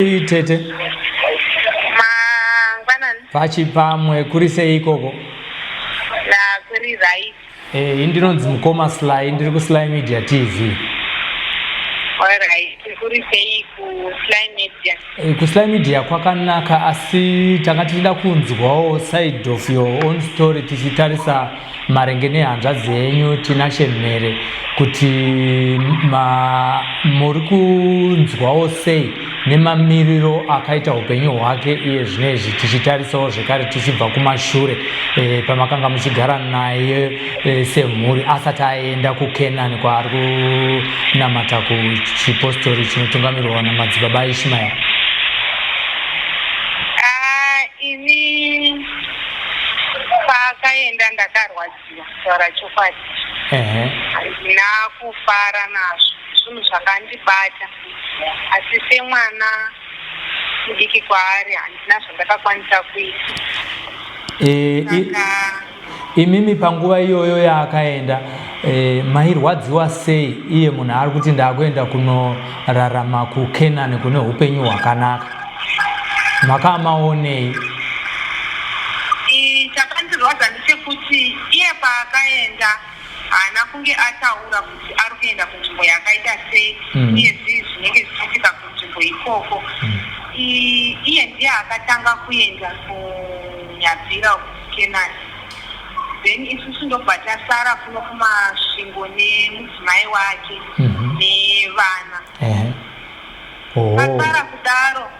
Makadii tete? Mangwanani. Pachipamwe kuri sei ikoko? Ndakuri right. Eh, ndinonzi mukoma Sly, ndiri kuSly Media TV. Alright, kuri sei kuSly Media? Eh, kuSly Media kwakanaka asi tanga tichida kunzwawo side of your own story tichitarisa maringe nehanzvadzi yenyu Tinashe Mhere kuti muri kunzwawo sei nemamiriro akaita upenyu hwake iye zvinezvi tichitarisawo zvekare tichibva kumashure e, pamakanga muchigara naye e, semhuri asati aenda kuKenani kwaari kunamata kuchipostori chinotungamirwa namadzibaba Ishmael. Ah, ini paakaenda ndakarwadziwa kutaura chokwadi. Handina kufara nazvo, zvinhu zvakandibata asi semwana mudiki kwaari handina zvandakakwanisa kuita. E, imimi panguva iyoyo yaakaenda e, mairwadziwa sei iye munhu ari kuti ndakuenda kunorarama kuKenani kune upenyu hwakanaka makamaonei? Chakandirwadza ndechekuti iye paakaenda haana kunge ataura kuti ari kuenda kunzvimbo yakaita sei uye zvii zvinenge zvichiitika kunzvimbo ikoko. Iye ndiye akatanga kuenda kuNyabvira kuKenani then isusu ndobva tasara kuno kuMasvingo nemudzimai wake nevana. Pasara kudaro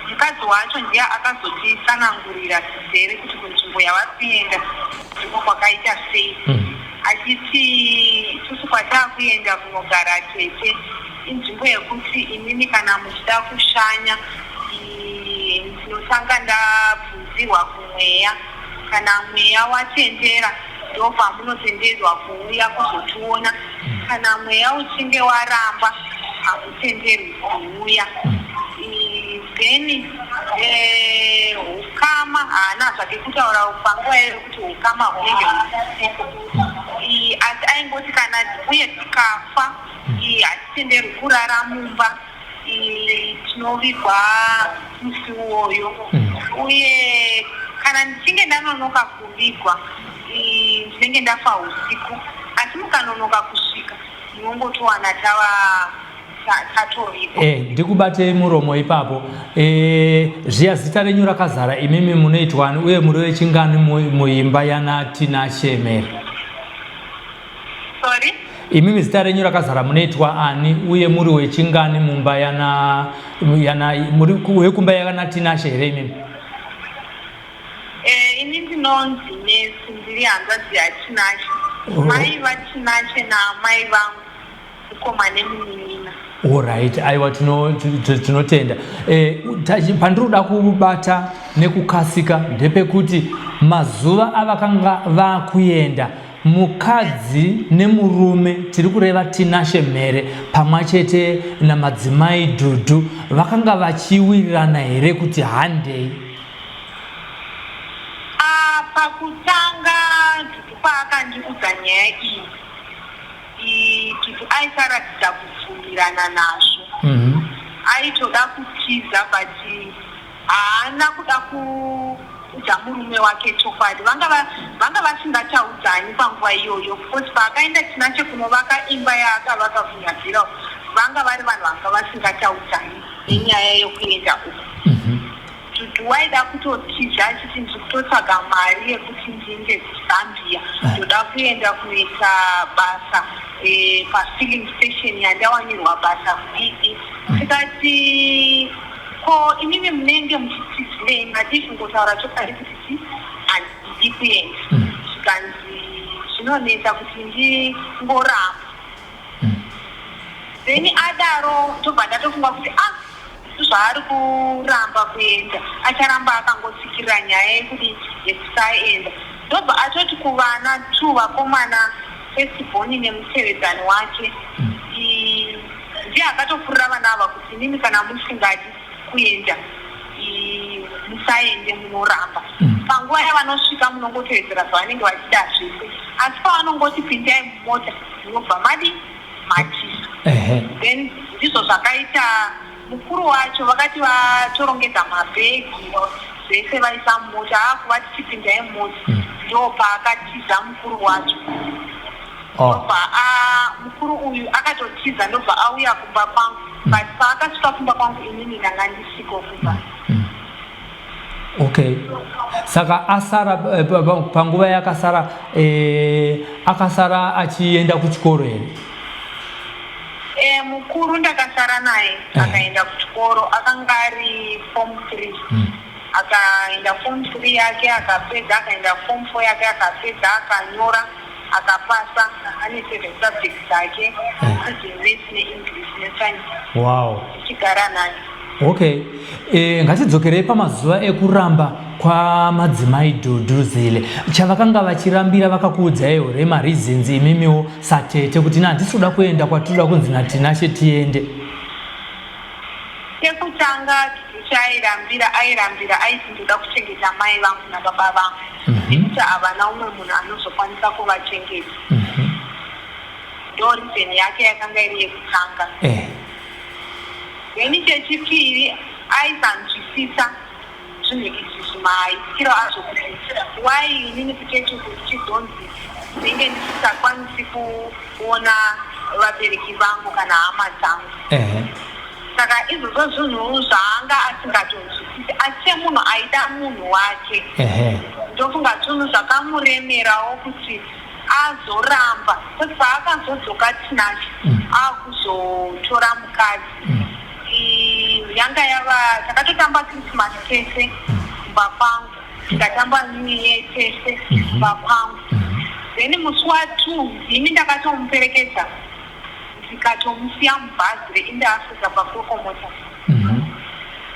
mukadzi wacho ndiye akazotitsanangurira zvizere kuti kunzvimbo yavari kuenda ndiko kwakaita sei achiti isusu kwataakuenda kunogara tete inzvimbo yekuti imimi kana muchida kushanya ndinotanga ndabvunzirwa kumweya kana mweya watendera ndopamunotenderwa kuuya kuzotiona kana mweya uchinge waramba hamutenderwi kuuya. Then hukama haana zvake kutaura panguva iyoyo kuti hukama hunenge husipo asi aingoti kana uye tikafa hatitenderwi kurara mumba tinovigwa musi uwoyo uye kana ndichinge ndanonoka kuvigwa ndinenge ndafa usiku asi mukanonoka kusvika munongotowana tava tatovigwa. Eh, ndikubatei muromo ipapo. Eh, zviya zita renyu rakazara imimi munoitwani uye muri wechingani muimba yana Tinashe Mhere? Sorry? Imimi zita renyu rakazara munoitwa ani uye muri wechingani mumba yana yana muri wekumba yana Tinashe here imimi? Eh, ini ndinonzi Mercy, ndiri hanzvadzi yaTinashe. Mai vaTinashe naamai vangu mukoma nemunin'ina. Alright, aiwa tinotenda. Eh, pandiri kuda kubata nekukasika ndepekuti mazuva avakanga vakuenda mukadzi nemurume tiri kureva Tinashe Mhere pamwe chete namadzimai Dhudhu vakanga vachiwirirana here kuti handei? Ah, pakutanga Dhudhu paakandiudza nyaya iyi Dhudhu aisaratidza kubvumirana nazvo. Aitoda kutiza but haana kuda kuudza murume wake chokwadi. Vanga vanga vasingataudzani panguva iyoyo because paakaenda Tinashe kunovaka imba yaakavaka kuNyabvira uko vanga vari vanhu vanga vasingataudzani nenyaya yekuenda uko. Dudu waida kutotiza achiti ndiri kutotsvaga mari yekuti ndiinde kuZambia ndoda kuenda kunoita basa e, pafilling station yandawanirwa basa kudidi. Tikati ko imimi munenge muchitizirei madii kungotaura chokwadi kuti chi handidi kuenda. Zvikanzi zvinonetsa kuti ndingoramba. Then adaro ndobva ndatofunga kuti ah zvaari kuramba kuenda acharamba akangotsikirira nyaya yekudi yekusaenda. Ndobva atoti kuvana two vakomana first born nemutevedzani wake ndiye akatofurira vana ava kuti imimi kana musingadi kuenda musaende munoramba. Panguva yavanosvika munongotevedzera zvavanenge vachida zvese asi pavanongoti pindai mumota munobva madi matisa. Then Ndizvo zvakaita mukuru wacho, vakati vatorongedza mabhegi zvese vaisa mumota, akuvati chipindai mumota, ndopaakatiza mukuru wacho. Ndobva mukuru uyu akatotiza ndobva auya kumba kwangu, but paakasvika kumba kwangu inini ndanga ndisiko kumba. Okay, saka asara panguva yakasara akasara achienda kuchikoro here? Mukuru ndakasara naye, akaenda kuchikoro, akanga ari form 3. Akaenda form 3 yake akapedza, akaenda form 4 yake akapedza, akanyora akapasa, ane 7 subjects dzake, including maths neEnglish nescience. Tichigara naye. Okay, ngatidzokerei pamazuva ekuramba kwamadzimai Dhudhuzile. Chavakanga vachirambira vakakuudzai here mareasons imimiwo satete kuti na handisi kuda kuenda kwatinoda kunzi naTinashe tiende? Chekutanga chairambira, airambira aiti ndoda kuchengeta mai vangu nababa vangu, nekuti havana umwe munhu anozokwanisa kuvachengeta. Ndo reason yake yakanga iri yekutanga. Then chechipiri, aisanzwisisa zvinhu izvi zvimaitikiro azvo, kuti why inini kuchechi uku ndichizonzi ndinenge ndisisakwanisi kuona vabereki vangu kana hama dzangu. Saka izvozvo zvinhu zvaanga asingatonzwisisi, asi semunhu aida munhu wake, ndofunga zvinhu zvakamuremerawo kuti azoramba, because paakazodzoka Tinashe akuzotora mukadzi, yanga yava takatotamba Christmas tese kumba kwangu, tikatamba New Year tese kumba kwangu. Then musi wa2 ndini ndakatomuperekedza, ndikatomusiya mubhazi reInda Africa paCroco Motors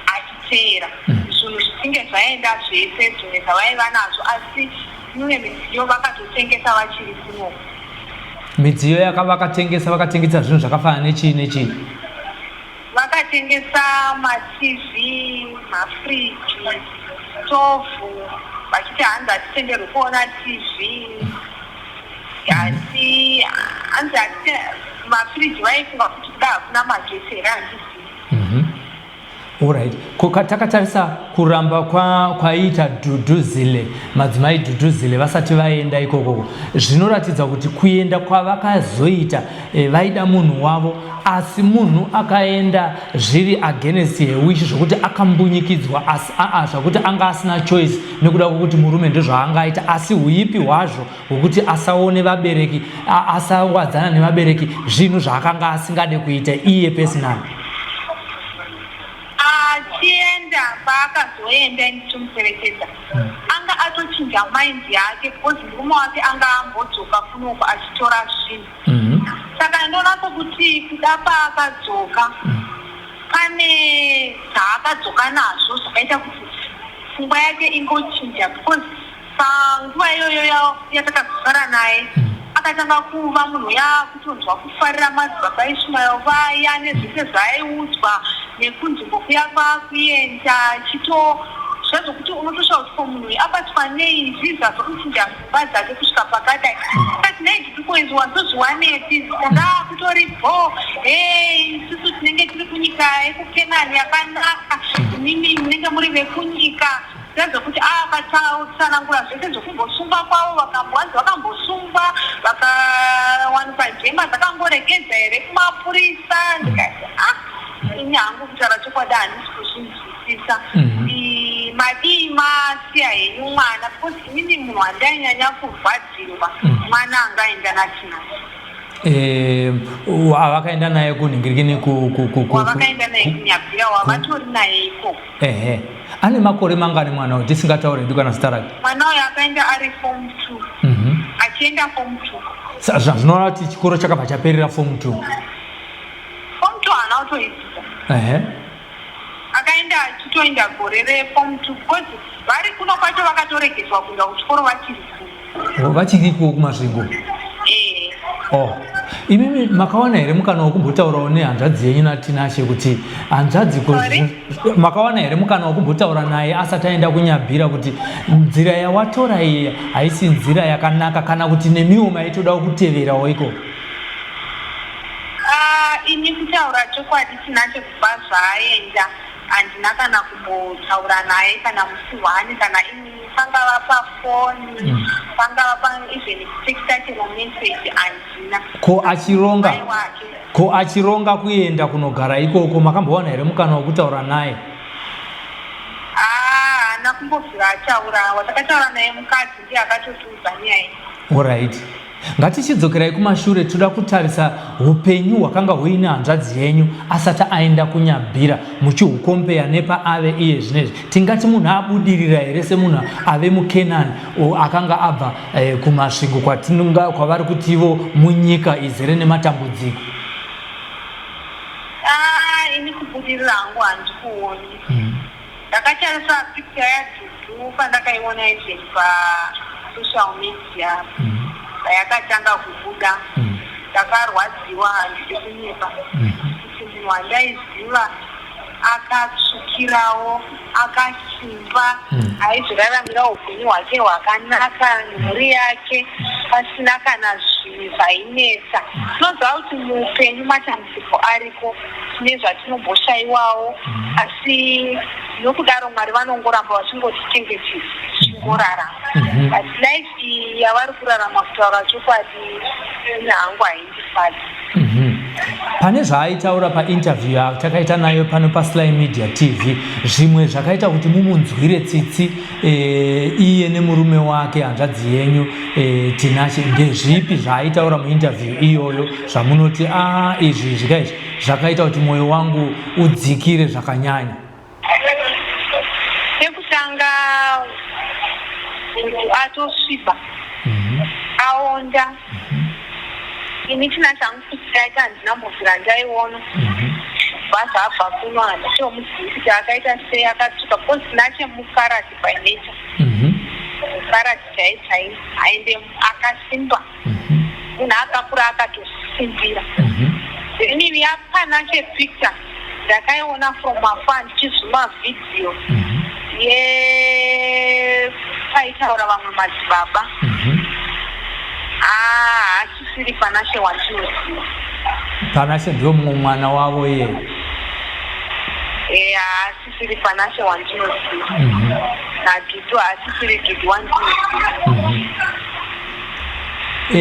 achiteera zvinhu zvichinge zvaenda zvese, zvimwe zvavaiva nazvo, asi mimwe midziyo vakatotengesa vachiri kunoku. Midziyo yakavakatengesa, vakatengesa zvinhu zvakafanana nechii nechii? Vakatengesa maTV, mafriji, stovhu, vachiti hanzi hatitenderwi kuona TV, asi hanzi hatite mafriji, vaifunga kuti kuda hakuna magetsi here, handizivi. Alright, ko takatarisa kuramba kwaiita Dhudhuzile, madzimai Dhudhuzile vasati vaenda ikokoko, zvinoratidza kuti kuenda kwavakazoita vaida munhu wavo, asi munhu akaenda zviri against her wish, zvokuti akambunyikidzwa, asi aa zvakuti anga asina choice nekuda kwokuti murume ndozvaangaita, asi huipi hwazvo hwekuti asaone vabereki, asawadzana nevabereki, zvinhu zvaakanga asingade kuita iye personally. Achienda, paakazoenda ndichimuperekedza, anga atochinja mind yake, because murume wake anga ambodzoka kunoku achitora zvinhu. Saka ndoona sokuti kuda paakadzoka pane zvaakadzoka nazvo zvakaita kuti pfungwa yake ingochinja, because panguva iyoyo yatakazosara naye akatanga kuva munhu yaakutonzwa kufarira madzibaba Ishumael vaya nezvese zvaaiudzwa nekunzvimbo kuya kwaakuenda, achito zvazokuti unotoshaa kuti ko munhu uyu abatwa nei, zvii zvazokuchinja pfungwa dzake kusvika pakadai. Akati, "Nei Dhudhuko, izvi wazozviwanepi?" Saka akutori bho, "Hei, isusu tinenge tiri kunyika yekuKenani yakanaka, imimi munenge muri vekunyika." Sezvokuti akatsanangura zvese zvekumbosungwa kwavo, vakamboanzi vakambosungwa vakawanikwa njema dzakangoregedza here kumapurisa. Ndikati, "Ah, ini hangu kutaura chokwadi handisi kuzvinzwisisa. Madii masiya henyu mwana?" Because inini munhu wandainyanya kurwadzirwa mwana angaenda naTinashe. Wavakaenda naye kunhingirikini? Wavakaenda naye kuNyabvira, wavatori naye ikoko. Ehe, ane makore mangani mwana uyu, tisingatauri hedu kana zita rake? Mwana uyu akaenda ari form 2, achienda form 2. Zvinoreva kuti chikoro chakabva chaperera form 2? Form 2 haana kutoidzidza. Akaenda achitoenda gore reform 2, because vari kuno kwacho vakatoregedzwa kuenda kuchikoro vachiri kuno. Oh, vachiri ikuwo kuMasvingo? Eh. Oh, imimi makawana here mukana wekumbotaurawo nehanzvadzi yenyu naTinashe kuti hanzvadzi ko Sorry? Makawana here mukana wekumbotaura naye asati aenda kuNyabhira kuti nzira yawatora iyi haisi nzira yakanaka, kana kuti nemiwo maitodawo kuteverawo ikoko? Ah, Ini kutaura chokwadi Tinashe kubva zvaaenda handina kana kumbotaura naye kana musi one kana ini pangava pafoni mm. pangava pa even kutexta chero message handina. Ko achironga ko achironga kuenda kunogara ikoko makambowana here mukana wekutaura naye? Ah, haana kumbobvira ataura watakataura naye mukadzi ndiye akatotiudza nyaya iyi. Alright. Ngatichidzokerai kumashure toda kutarisa upenyu hwakanga huine hanzvadzi yenyu asati aenda kuNyabhira muchihukompeya nepaave iye zvinezvi. Tingati munhu abudirira here semunhu ave muKenani akanga abva eh, kuMasvingo kwatinonga kwavari kutivo munyika izere nematambudziko? Ah, ini kubudirira hangu handikuoni. Ndakatarisa picture yaDudu pandakaiona even pasocial media payakatanga kubuda ndakarwadziwa handidi kunyepa kuti munhu wandaiziva akatsvukirawo akasimba aizviraramira upenyu hwake hwakanaka nemhuri yake pasina kana zvinhu zvainetsa. Tinoziva kuti muupenyu matambudziko ariko tine zvatinomboshayiwawo asi nokudaro Mwari vanongoramba vachingotichengetedza tichingorarama but life iyi yavari kurarama kutaura chokwadi ini hangu haindifadzi. Pane zvaaitaura painterview yatakaita nayo pano paSly Media TV zvimwe zvakaita kuti mumunzwire tsitsi e, iye nemurume wake hanzvadzi yenyu e, Tinashe ndezvipi zvaaitaura muinterview iyoyo zvamunoti a ah, izvi izvi ka izvi zvakaita kuti mwoyo wangu udzikire zvakanyanya? Chekutanga munhu atosviba aonda ini china changu kuchaita handina mbobvira ndaiona kubva zvaabva kuno handitomuzivi kuti akaita sei akatsvuka because Tinashe mukarati by nature mukarati chai chai aende akasimba munhu akakura akatosimbira then yaPanashe picture ndakaiona from afar ndichizuma vhidhiyo yepaitaura vamwe madzibaba haasisiri Panashe wandinoziva. Panashe ndiwo mumwe mwana wavo iye. Haasisiri Panashe wandinoziva naDhudu haasisiri Dhudu wandinoziva. E,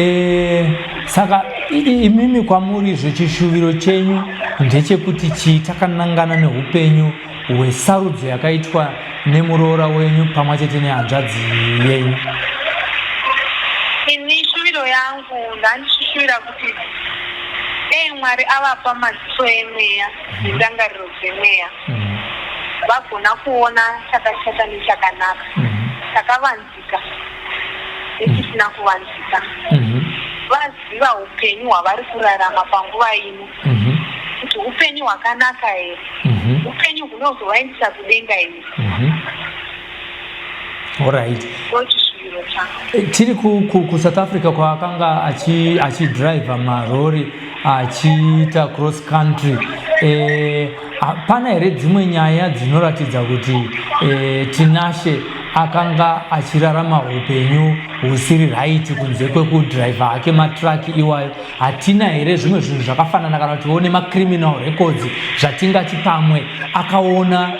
saka imimi kwamuri zvechishuviro chenyu ndechekuti chii takanangana neupenyu hwesarudzo yakaitwa nemuroora wenyu pamwe chete nehanzvadzi yenyu? Ini shuviro yangu ndandishuvira kuti dei Mwari avapa maziso emweya nendangariro dzemweya vagona kuona chakashata nechakanaka chakavanzika nechisina kuvanzika vaziva upenyu hwavari kurarama panguva ino kuti upenyu hwakanaka here upenyu hunozovaendesa kudenga here. Alright. Ndochisviro changu. Tiri kuSouth Africa kwaakanga achidriver marori achiita cross country hapana here dzimwe nyaya dzinoratidza kuti Tinashe akanga achirarama upenyu husiri right kunze kwekudriver hake matraki iwayo? Hatina here zvimwe zvinhu zvakafanana kana kuti one macriminal records zvatingati pamwe akaona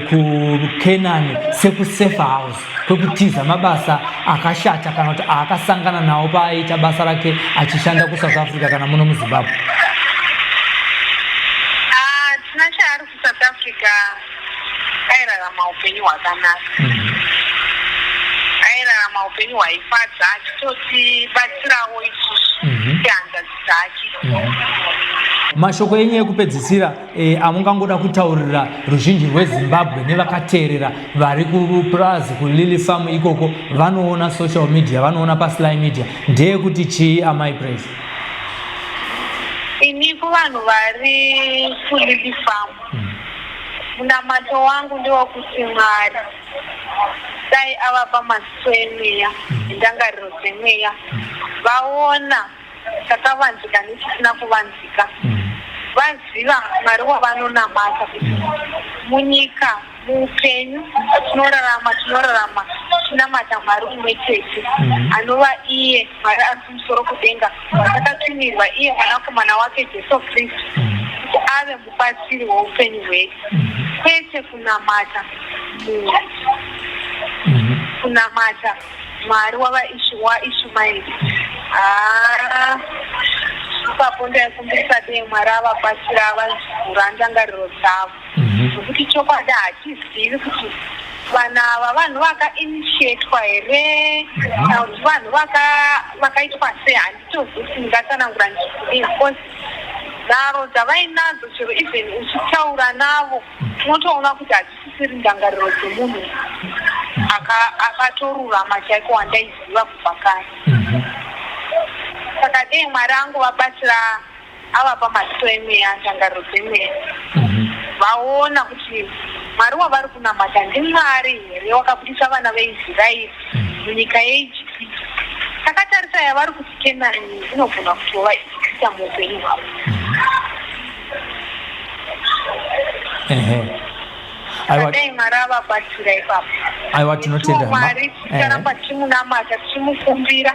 kuCanaan sekusafe house kwekutiza mabasa akashata kana kuti aakasangana nawo paaiita basa rake achishanda kuSouth Africa kana muno muZimbabwe? Ah, Tinashe ari kuSouth Africa airarama upenyu hwakanaka airarama upenyu hwaifadza achitotibatsirawo isusu sehanzvadzi dzake. Mashoko enyu ekupedzisira amungangoda kutaurira ruzhinji rweZimbabwe nevakateerera vari kupurazi kuLily Farm ikoko vanoona social media vanoona paSly Media ndeyekuti chii amai Praise? Ini kuvanhu vari kuLily Farm munamato wangu ndewekuti Mwari dai avapa maziso emweya nendangariro dzemweya vaona chakavanzika nechisina kuvanzika vaziva Mwari wavanonamata kuti munyika. Muupenyu tinorarama tinorarama tichinamata Mwari umwe chete mhm. anova iye Mwari ari kumusoro kudenga watakatumirwa iye mwanakomana wake Jesu Kristu mhm. kuti ave mubatsiri weupenyu hwedu mhm. kwete kunamata munhu kunamata Mwari waIshumaeri haa ipapo ndaikumbirisa dei Mwari avabatsira avavhura ndangariro dzavo mhm. nokuti chokwadi hatizivi kuti vanhu ava vanhu vakainitiatwa here mhm. kana kuti vanhu vakaitwa sei handitozivi kuti ndingatsanangura ndichikudii because nharo dzavainadzo chero even uchitaura navo unotoona kuti hadzisisiri ndangariro dzemunhu akatorurama chaiko wandaiziva kubva kare mhm. saka dei mwari angovabatsira avapa maziso emweya ndangariro dzemweya mhm. vaona kuti mwari wavari kunamata ndimwari here wakabudisa vana veisraeri mhm. munyika yeijipita takatarisa yavari kuti kenani inogona kutova ijipita muupenyu hwavo Ehe. Aiwa dai Mwari avabatsira ipapo. Aiwa tinotenda. Mwari ticharamba tichimunamata tichimukumbira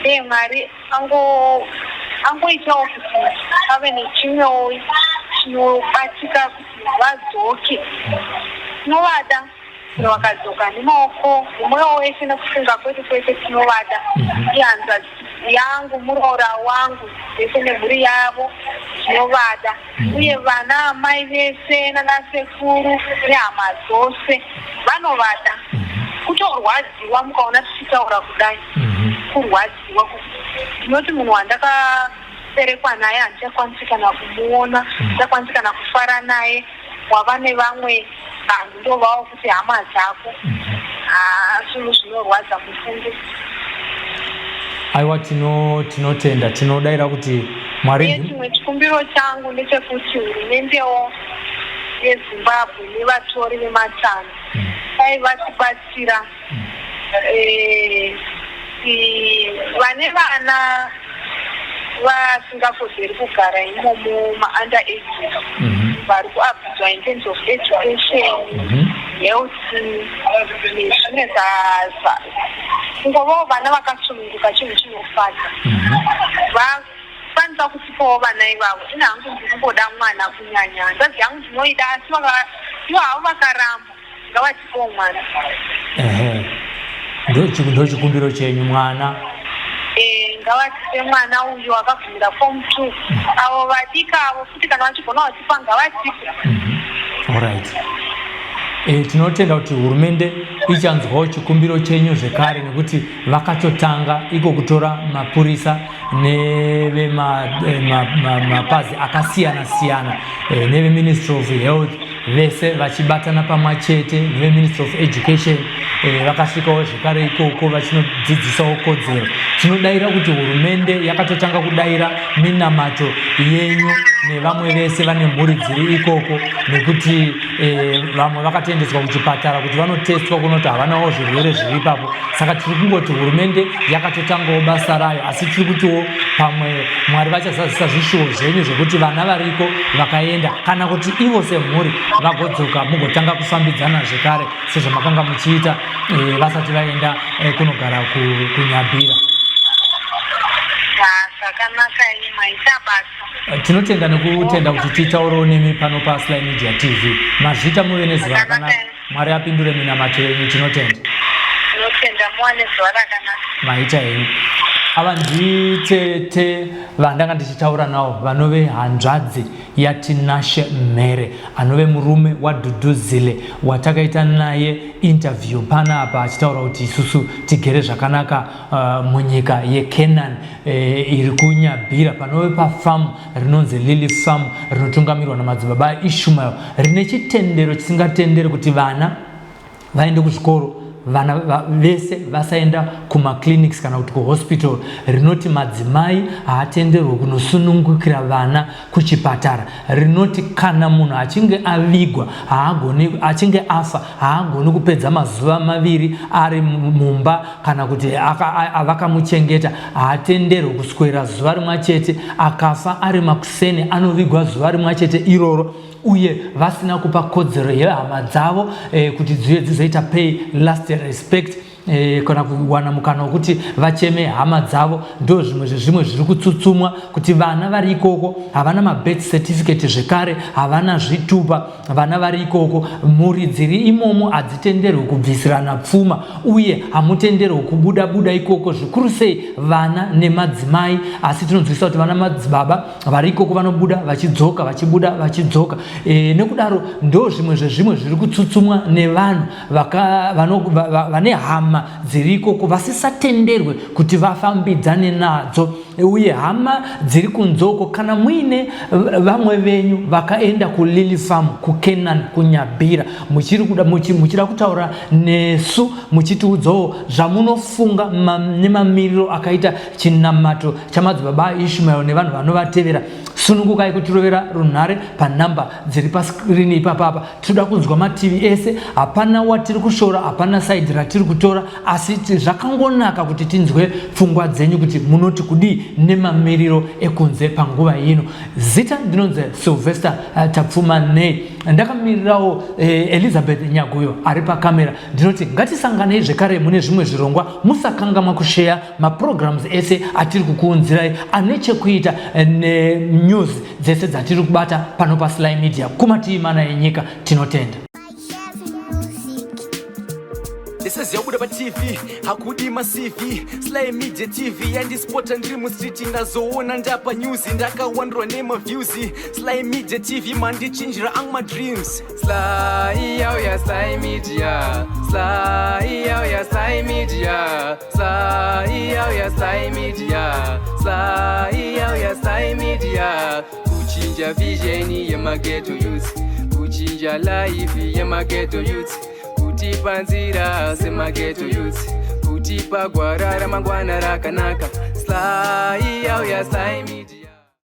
dai Mwari ango angoitawo kuti pave nechimwewo chinobatika kuti vadzoke. Tinovada. Vakadzoka nemaoko nemwoyo wese nekufunga kwedu kwese tinovada. Mhm. Ihanzvadzi yangu, muroora wangu, vese nemhuri yavo tinovada. Mhm. Uye vana amai vese nanasekuru nehama dzose vanovada. Mhm. Kutorwadziwa mukaona tichitaura kudai. Kurwadziwa ndinoti munhu wandakaberekwa naye handichakwanisi kana kumuona, handichakwanisi kana kufara naye. Wava nevamwe vanhu ndovawo kuti hama dzako haa zvinhu zvinorwadza mufunge. Aiwa tinotenda tinodaira kuti Mwari Uye chimwe chikumbiro changu ndechekuti hurumendewo yeZimbabwe nevatori vematanho dai vatibatsira eh, vane vana vasingakodzeri kugara imomo maunder ages mhm. vari kuabhuzwa in terms of education mhm. health nezvimwe kungovawo vana vakasununguka chinhu chinofadza mhm. vakwanisa kutipawo vana ivavo ini hangu ndikungoda mwana kunyanya hanzvadzi yangu ndinoida asi ivo havo vakaramba ngavatipewo mwana. Ehe. Ndochikumbiro chenyu mwana. Eh, ngavatipe mwana uyu akabvumira form 2. Avo vadika avo futi kana vachigona vatipa ngavatipe. Mm -hmm. All right. E, tinotenda kuti hurumende ichanzwawo chikumbiro chenyu zvekare nekuti vakatotanga iko kutora mapurisa nevemapazi eh, akasiyana siyana eh, neveministry of health vese vachibatana pamwe chete neveministry of education eh, vakasvikawo zvekare ikoko vachinodzidzisawo kodzero tinodaira kuti hurumende yakatotanga kudaira minamato yenyu nevamwe vese vane mhuri dziri ikoko nekuti eh, vamwe vakatoendeswa kuchipatara kuti vanotestwa kunoti havanawo zvirwere zviri ipapo saka tiri kungoti hurumende yakatotangawo basa rayo asi tiri kutiwo pamwe mwari vachazadzisa zvishuwo zvenyu zvekuti vana variko vakaenda kana kuti ivo semhuri vagodzoka mugotanga kufambidzana zvekare sezvamakanga muchiita e, vasati vaenda e, kunogara kunyabhira zvakanaka maita basa eh, tinotenda nekutenda kuti titaurewo nemi pano pasly media tv mazvita muve nezuva rakanaka mwari apindure minamato yenyu tinotenda tinotenda muwane zuva rakanaka maita henyu ava nditete vandanga ndichitaura navo vanove hanzvadzi yaTinashe Mhere anove murume waDhudhuzile watakaita naye interview panapa achitaura kuti isusu tigere zvakanaka munyika yeCanaan eh, iri kuNyabhira panove pafamu rinonzi Lily Farm rinotungamirwa namadzibaba Ishmael rine chitendero chisingatenderi kuti vana vaende kuzvikoro vana vese vasaenda kumaclinics kana kuti kuhospital rinoti madzimai haatenderwe kunosunungukira vana kuchipatara rinoti kana munhu achinge avigwa haagoni achinge afa haagoni kupedza mazuva maviri ari mumba kana kuti vakamuchengeta haatenderwe kuswera zuva rimwe chete akafa ari makuseni anovigwa zuva rimwe chete iroro. Uye vasina kupa kodzero yehama dzavo kuti dziuye dzizoita pay last respect kana kuwana mukana wekuti vacheme hama dzavo. Ndo zvimwe zvezvimwe zviri kutsutsumwa kuti vana vari ikoko havana mabirth certificate, zvekare havana zvitupa. Vana vari ikoko, mhuri dziri imomo hadzitenderwi kubvisirana pfuma, uye hamutenderwi kubuda buda ikoko, zvikuru sei vana nemadzimai. Asi tinonzwisa kuti vana madzibaba vari ikoko vanobuda vachidzoka, vachibuda vachidzoka. Nekudaro ndo zvimwe zvezvimwe zviri kutsutsumwa nevanhu vane hama dziri ikoko vasisatenderwe kuti vafambidzane nadzo. Uye hama dziri kunzoko, kana muine vamwe venyu vakaenda kuLily Farm, kuCanaan, kuNyabira, muchiri kuda muchida kutaura nesu, muchitiudzawo zvamunofunga nemamiriro akaita chinamato chamadzibaba aIshmael nevanhu vanovatevera, sunungukai kutirovera runhare panhamba dziri paskirini ipapapa. Tinoda kunzwa mativi ese. Hapana watiri kushora, hapana side ratiri kutora, asi zvakangonaka kuti tinzwe pfungwa dzenyu kuti munoti kudii nemamiriro ekunze panguva ino. Zita ndinonzi Sylvester Tapfuma Nei, ndakamirirawo Elizabeth Nyaguyo ari pakamera. Ndinoti ngatisanganei zvekare mune zvimwe zvirongwa. Musakangamwa kusheya maprograms ese atiri kukuunzirai ane chekuita nenews dzese dzatiri kubata pano paSly Media kumativi mana enyika. Tinotenda. Ndisaziva paTV hakudi maCV. Sly Media TV yandispota ndiri mustreet, ndazoona ndapa news, ndakawandurwa nemaviews. Sly Media TV mandichinjira angu madreams. Sly yauya, Sly Media. Sly yauya, Sly Media. Sly yauya, Sly Media. Sly yauya, Sly Media. Kuchinja vision yemaghetto youth, kuchinja life yemaghetto youth, kutipa nzira semaghetto youth, kutipa gwara ramangwana rakanaka. Sly yauya, Sly Media.